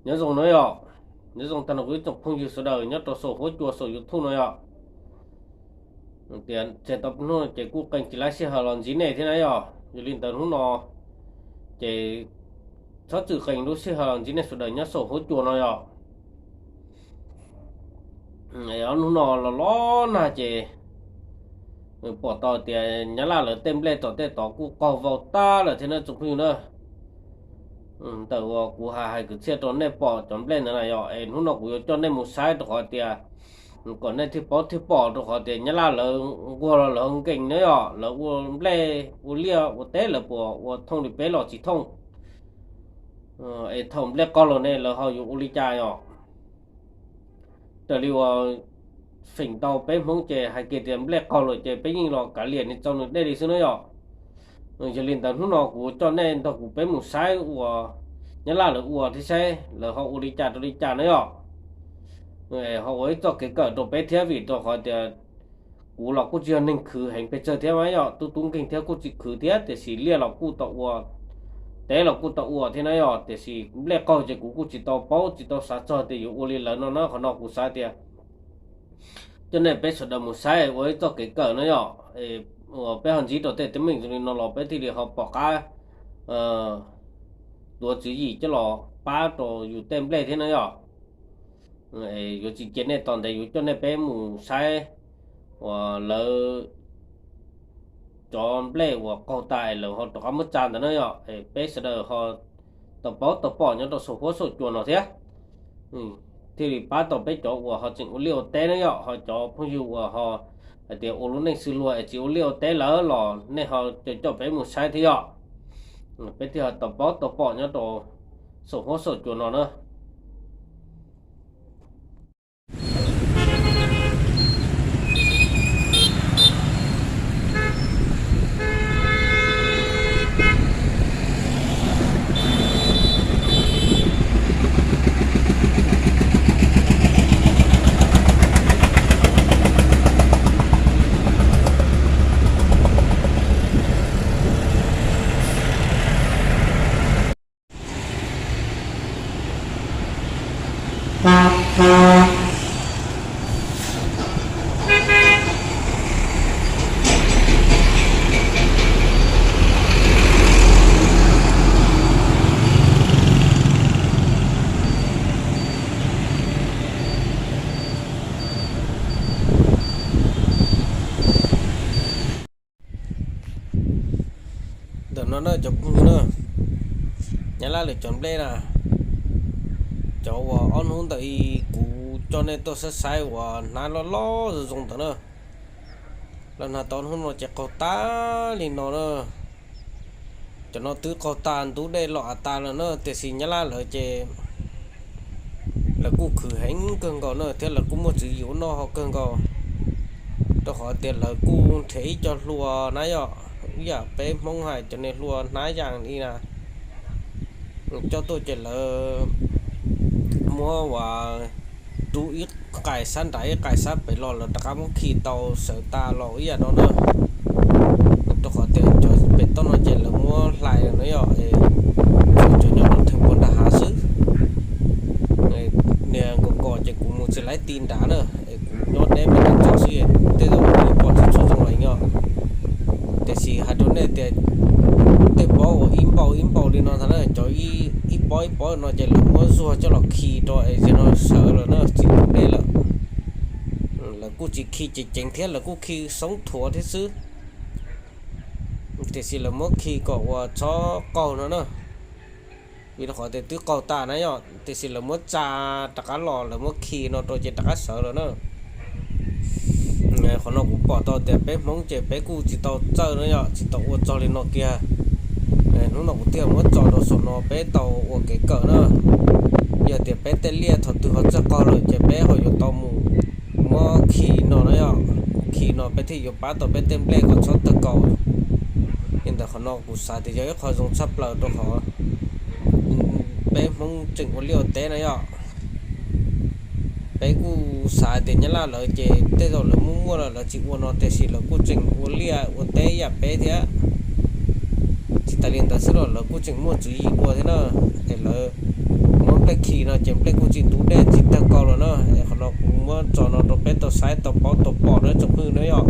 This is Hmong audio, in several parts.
Nyob zoo na yom, nyob zoo tag nrho kuv ib tsoom phooj ywg sawv daws nyob rau saum huab cua saum YouTube no yom. Tias tseg tau hnub no ces kuj qee tsis laib sij hawm los ntsib nej thiab na yom. Yog li ntawd hnub no ces txhob txwm qee lub sij hawm los ntsib nej sawv daws nyob saum huab cua no yom. Ob hnub no los los nag ces pom tau tias Nyab Laj lawv tej nplej tom tej tod kuj qaug vau tag lawm thiab na tsoom phooj ywg na. Ntawm uas kuv hais hais kwv txhiaj rau nej pom cov nplej ntawd na yom, es hnub no kuv yuav coj nej mus saib rau qhov tias kom nej thiaj paub thiaj pom rau qhov tias Nyab Laj lawv nquag los lawv nkees na yom, lawv ua nplej ua liaj ua teb lawv puas ua thooj li peb los tsis thooj. Es thaum nplej qaug los ne lawv ho yuav ua li cas yom? Raws li uas feem ntau peb Hmoob ces hais kiag tias nplej qaug lawm ces peb yeej los kav liam nws txaus nws dej li xwb na yom. Yog li ntawd hnub no kuv coj nej nrog kuv peb mus saib uas Nyab Laj lawv ua thiab saib lawv ho ua li cas rau li cas na yom. Ho ua ib txoj kev kawm rau peb thiab vim rau qhov tias kuv los kuj tsis yog neeg khwv heev pes tsawg thiab mas yom, tub tub nkeeg thiab kuj tsis khwv thiab tiam sis liaj los kuj tau ua, teb los kuj tau ua thiab na yom, tiam sis nplej qaug ces kuv kuj tsis tau paub tsis tau xav txog tias yuav ua li lawv no na. Qhov no kuv xav tias coj nej peb sawv daws mus saib ua ib txoj kev kawm na yom, uas peb ho ntsib rau tej teeb meem zoo li no los peb thiaj li ho pom qab tuav tswv yim coj los pab rau yus tej nplej thiab na yom. Yuav tsis cia nej tos ntev, yuav coj nej peb mus saib uas lawv cov nplej uas qaug tas es lawv ho rov qab muab tsa ntawd na yom. Peb sawv daws ho tau paub tau pom nyob rau saum huab saum cua no thiab, thiaj li pab tau peb cov uas ho tseem ua liaj ua teb na yom, ho cov phooj ywg uas ho hais tias ua lub neej xws luag es tsis ua liaj ua teb lawm los nej ho coj coj peb mus saib thiab yom. Peb thiaj ho tau paub tau pom nyob rau saum huab saum cua no na. Ntawm no na cov phooj ywg na, Nyab Laj lawv cov nplej na, cov uas ob hnub ntawm i kuv coj nej tuaj saib saib uas hnab loj loj zoo zoo ntawd na, los nag tau hnub no ces qaug tag li no na. Cov no twb qaug tag ntub dej los av tas lawm na, tiam sis Nyab Laj lawv ces lawv kuj khwv heev kawg nkaus na, thiab lawv kuj muaj tswv yim ua noj haus kawg nkaus, rau qhov tias lawv kuj nrhiav ib co hlua na yom, ib yam peb Hmoob hais cov niag hlua hnab yas li na, coj tuaj ces lawv muab uas rub ib qais sab nrad ib qais sab pem los lawv rov qab muab khi tau sawv tas los ib yam no na. Rau qhov tias cov pem toj no ces lawv muab hlais lawm na yom, cov nyob rau theem puag nram hav xwb. Niag nkaus kos ces kuv mus tsis laib ti nrad na, es kuv nyob deb pem no tso xwb, tej zaum nej pom tsis tshua zoo lawm yom. Tiam sis hais rau nej tias tej pob uas ib npaug ib npaug li no ntag na, cov ib pob ib pob no ces lawv muab zuag coj los khi rau es no sawv lawm na, tsis pub dej lawm. Lawv kuj tsis khi ceev ceev thiab, lawv kuj khi xoob thuav thiab xwb, tiam sis lawv muab khi kom uas txhob qaug no na. Vim rau qhov tias twb qaug tas na yom, tiam sis lawv muab tsa rov qab los, lawv muab khi no rau ces rov qab sawv lawm na. Qhov no kuv pom tau tias peb Hmoob ces peb kuj tsis tau txawj na yom, tsis tau ua txog li no kiag. Hnub no kuv thiaj muab tso rau saum no peb tau ua kev kawm na. Yog tias peb tej liaj thaum twg ho txawj qaug lawm ces peb ho yuav tau mus muab khi no na yom, khi no peb thiaj yuav pab tau peb tej nplej kom txhob tawg kaus. Li ntawd qhov no kuv xav tias yog ib qho zoo tshaj plaws rau qhov peb Hmoob tseem ua liaj ua teb na yom. Peb kuj xav tias Nyab Laj lawv ces tej zaum lawv muaj muaj lawm lawv tsis ua no, tiam sis lawv kuj tseem ua liaj ua teb yam peb thiab. Tsis tas li ntawd xwb los lawv kuj tseem muaj tswv yim dua thiab na, es lawv muab nplej khi no ces nplej kuj tsis ntub dej tsis tawg kaus los na. Qhov no kuv muab tso no rau peb tau saib tau paub tau pom na tsoom phooj ywg na yom.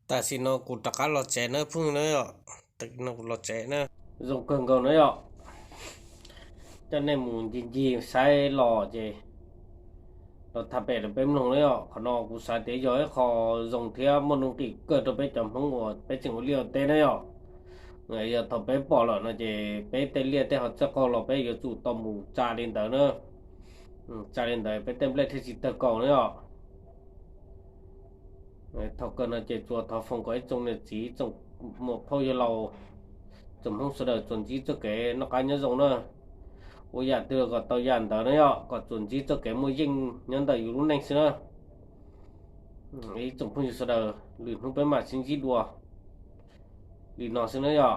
Tam sim no kuv rov qab los tsev na phooj ywg na yom. Tam sim no kuv los tsev na. Zoo kawg nkaus na yom. Coj nej mus ncig ncig saib los ces los tham pem rau peb mloog na yom. Qhov no kuv xav tias yog ib qho zoo thiab muaj nuj nqis kawg rau peb cov Hmoob uas peb tseem ua liaj ua teb na yom. Yog thaum peb pom lawm no ces peb tej liaj tej hauv txoj qaug los peb yuav tsum tau mus tsa li ntawd na. Tsa li ntawd peb tej nplej thiaj tsis tawg kaus na yom. Thaum kawg no ces tsuas thov foom kom ib tsoom niam txiv tsoom muam phauj yawg laus, tsoom Hmoob sawv daws tsuas ntsib txoj kev noj qab nyob zoo na. Ua yam twg kom tau yam ntawd na yom, kom tsuas ntsib txoj kev muaj yeej nyob ntawm yus lub neej xwb na. Ib tsoom phooj ywg sawv daws, lwm hnub peb mam sib ntsib dua li no xwb na yom.